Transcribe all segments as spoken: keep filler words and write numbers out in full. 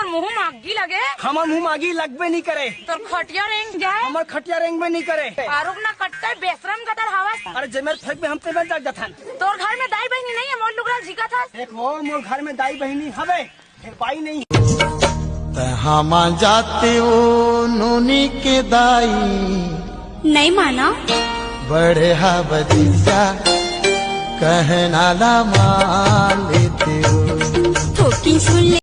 मुंह मागी लगे। हमर मुंह मागी लगबे नहीं करे। तोर खटिया रेंग जाए। हमर खटिया रेंग में नहीं करे। आरुग ना कट्टे बेशरम गदर हवस। अरे जेमेर फेंक में हम तेमेर जाग जाथन। तोर घर में दाई बहिनी नहीं है, मोर लुगरा झिका था। देख वो मोर घर में दाई बहिनी हवे, फिर बाई नहीं। तहाँ जाते ओ नोनी के दाई। नहीं माना। बड़े हा भतीजा कहना ला मान लेते हो। थोकी सुन ले।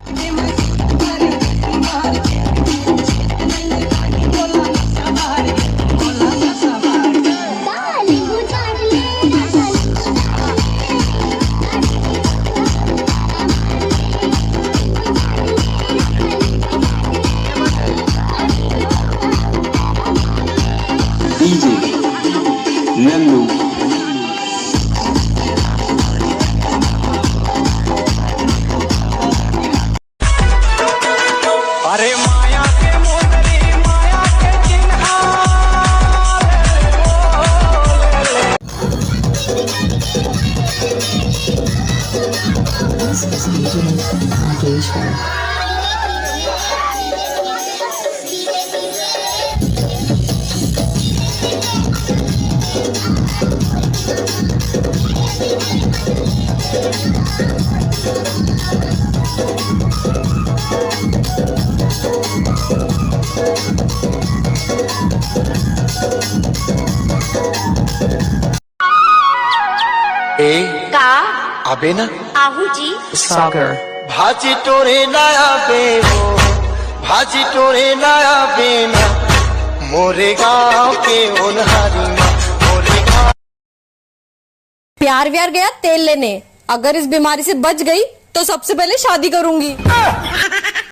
डीजे नन्नू। अरे माया के मोदरी, माया के चिन्हार। ए, का? अबे ना। आहू जी। सागर। भाजी टोरे ना आबे वो, भाजी टोरे ना आबे ना, मोरे गांव के ओनहारी माँ, मोरे गांव। प्यार व्यार गया तेल लेने, अगर इस बीमारी से बच गई तो सबसे पहले शादी करूंगी।